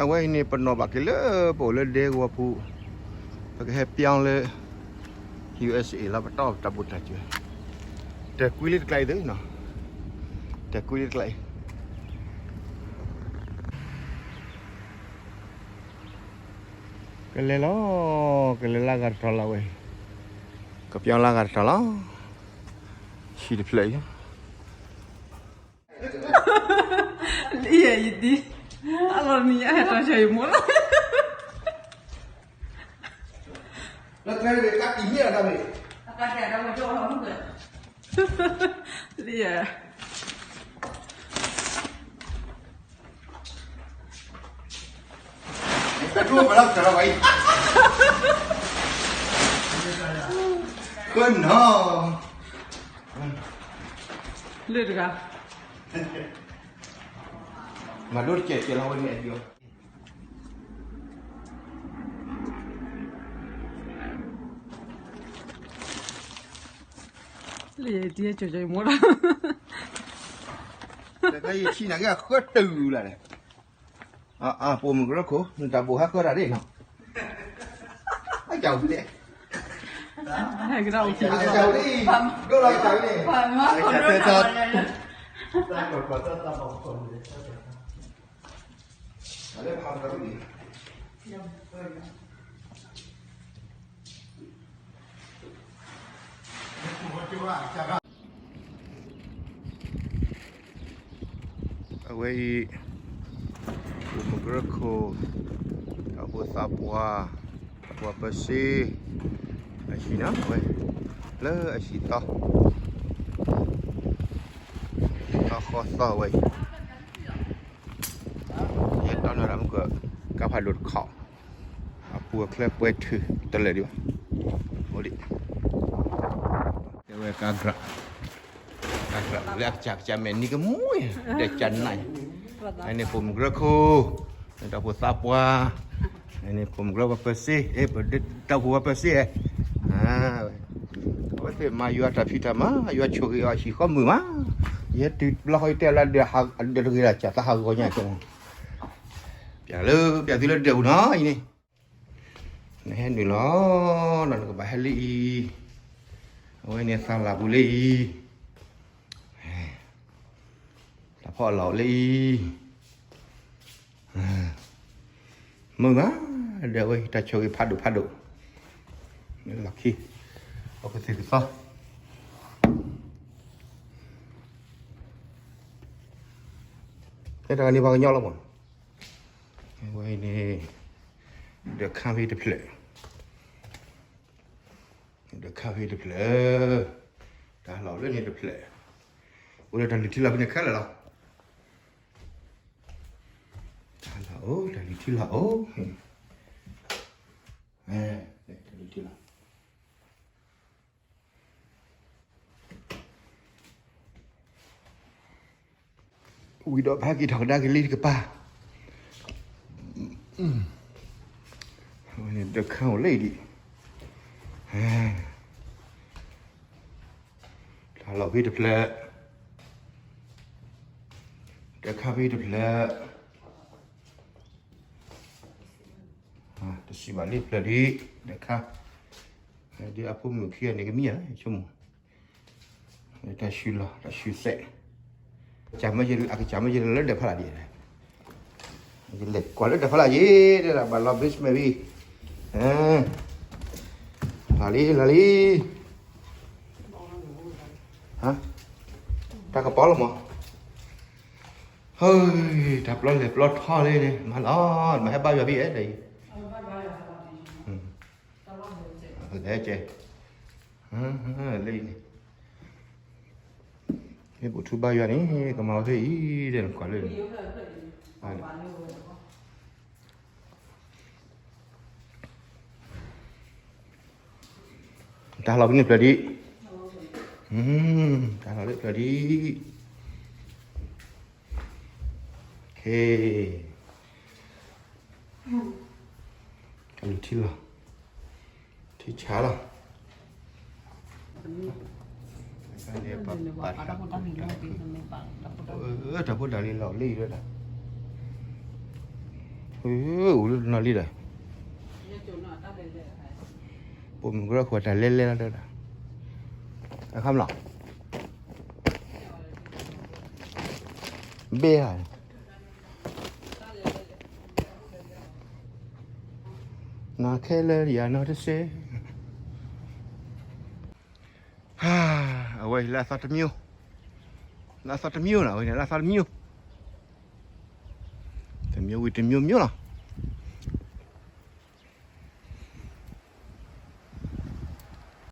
အဝဲအံၤန့ၣ် ပနီၣ်ဘၣ်က့ၤလၢပအိၣ်လၢဒဲကဝီၤပူၤ, ပကဟဲပျီလၢ ယူၢ်အ့းအ့း လီၤ ပတီၢ်တၢ်ဘူၣ်တၢ်စၢၤ, တၢ်ကွံလံတကျါအံၤသုနီၤ, တၢ်ကွံလံတကျါအံၤ ကလဲၤလီၤ, ကလဲၤလၢဂၤတတီၤလီၤဝဲ, ကပျီလၢဂၤတတီၤလီၤ, ဟံၣ်တဖျၢၣ်အံၤ လံယဲယတံၤ, အလီၤနံၤယဟဲထီၣ်ဆၢယမိၢ်လီၤ, လၢတၢ်တမ့ၢ်, လံယဲ တၢ်ထူၣ်ပလီၢ်ကတၢၢ်လီၤဝဲအံၤ, ကနီၤ, လၢတဂၤ, မၤဒိတကဲးကဲးလီၤဝဲန့ၣ်အဒံး, လံယဲတံၤကၠီကၠီယမိၢ်လီၤ, တၢ်ယထံၣ်နၤက့ၤအဃၢတၢ်လၢ်န့ၣ်, အါ ပိာ်မုၣ်ကရၢခိၣ် နတၢ်ဘိၣ်ဟးဃၢတၢ်ဒ်နီၤ, အကၢ်ဝံၤလဲၣ်, ကၢ်ဝံၤလံ, ဒိၣ်လီၤကၢ်ဝံၤလံ, အဝဲအံၤ ပိာ်မုၣ်ကရၢခိၣ် တၢ်အိၣ်ဖှိၣ်သးပှၢ်, တၢ်အိၣ်ဖှိၣ်ပၢၤစ့, အဟံၣ်နီၤဝဲ, လၢအဟံၣ်သီ, သီဃီသီဝဲအံၤ, ယဲတီနုာ်လၢမုၢ်က ကါဖးဒိၣ်တခီ, အပူၤအချၢပှဲၤထုးတလၢာ်ဒံးဘၣ်, အိၣ်ဒံး, တဲဝဲကါကြၢး, ကါကြၢးလၢအကစၢ်ကစၢ်မဲာ်နံၤကမူၣ်, ဒဲးကနၣ်, အန့ၣ်ပိာ်မုၣ်ကရၢခိၣ်, တၢ်အိၣ်ဖှိၣ်သးပှၢ်, အန့ၣ်ပိာ်မုၣ်ကရၢခိၣ်ပၢၤစ့, တၢ်အိၣ်ဖှိၣ်ပၢၤစ့, အဝဲသ့ၣ်မၤယွၤတၢ်ဖံးတၢ်မၤ, ယွၤဆိၣ်ဂ့ၤအီၤဟံၣ်ဃီမုာ်မး, ယဲတုၤဘျီဃီယတဲလၢဒၢးတဂ့ၤလၢ် ကၢ်သးဟးဂီၤညါကၢ်, ပျဲလၢပျဲသုလၢဒၢးပူၤနီၤအံၤန့ၣ်, နဟဲနုာ်လီၤ, ဒီးနကဘၣ်ဟဲလၢအံၤ, အဝဲန့ၣ်သးလၢ်ပူၤလၢအံၤ, တၢ်ဖီအလီၢ်လၢအံၤ, မုာ်မး, ဒီးအဝဲတၢ်ဆိၣ်ဂ့ၤဖးဒိၣ်ဖးဒိၣ်, လီၢ်ခံ, အကသ့ၣ်ကသီ, ကဲတၢ်ဂၤန့ၣ်ပှၤကညီလီၤမး, အဝဲန့ၣ်, ဒီးခါဖဲတဖျၢၣ် ဒီးခါဖဲတဖျၢၣ်, တၢ်လီၢ်လၢန့ၣ်တဖျၢၣ်, အိၣ်ဒီးတၢ်လုၢ်ထံလီၢ်ဖဲန့ၣ်ခဲလၢာ်လီၤ, တၢ်လီၢ်အိၣ် တၢ်လုၢ်ထံလီၢ်အိၣ်, တၢ်လုၢ်ထံလီၢ်, ဝံၤဒီးဖးက့ၤထီၣ်ကဒါက့ၤလံတကပၤ, ဒီးခါအိၣ်လၢအံၤဒံး, တၢ်လီၢ်ဖဲတဖျၢၣ်, ဒီးခါဖဲတဖျၢၣ်, တစံးဘၣ်လံဖျၢၣ်ဒံး, ဒီးခါ, ဒ်အဖိမုၣ်ခံဂၤန့ၣ်ကမံယါဆိကမိၣ်, တၢ်ဆူၣ်လီၤ တၢ်ဆူၣ်စဲး, ကမ့ၢ်ယဲ အကစၢ်မ့ၢ်ယဲလၢဒၢးဖးလၢ်ဒံး, ယလဲၤကွၢ်လၢဒၢးဖးလၢ်ယဲ, တဲဒၣ်ဘၣ်လီၤ basement ဝံၤ, လီၤလံ လီၤလံ, တၢ်ကပီၤလီၤမး, ဟၢ, တၢ်ပျီလဲၣ်ပျီထီလံန့ၣ် မၤလီၤ, မၤဟဲဘါယွၤဖဲအဲၣ်ဒိးအံၤ, လဲၤကဲ, လၢအံၤန့ၣ်, မ့ၢ်ဘူးထူဘါယွၤန့ၣ် ကမၤဝဲဖဲအံၤ တဲနကွၢ်လၢန့ၣ်, တၢ်လီၢ်ဖဲန့ၣ်ဖျၢၣ်ဒံး, တၢ်လီၢ်လၢဖျၢၣ်ဒံး, ခဲ, တၢ်လုၢ်ထံလီၢ်, ထံဆါလီၤ, တၢ်ဖိတၢ်လံၤလီၤလံဒီး, တၢ်, တၢ်ဖိတၢ်လံၤလီၤလံဒီး, အိၣ်လၢနီၢ်လံဒီး, ပိာ်မုၣ်ကရၢခိၣ်တၢ်လဲၤလဲၤလီၤတဲဝဲဒၣ်, အခါမလီၤ, ဘ့ဧါ, နၤခဲလၢာ်ယၤနီတစဲး, အဝဲလၢအသီတမျိုး, လၢအသီတမျိုးနီၤ, အဝဲန့ၣ်လၢအသီတမျိုး, တမျိုးဝံၤတမျိုးမျိုးလီၤ.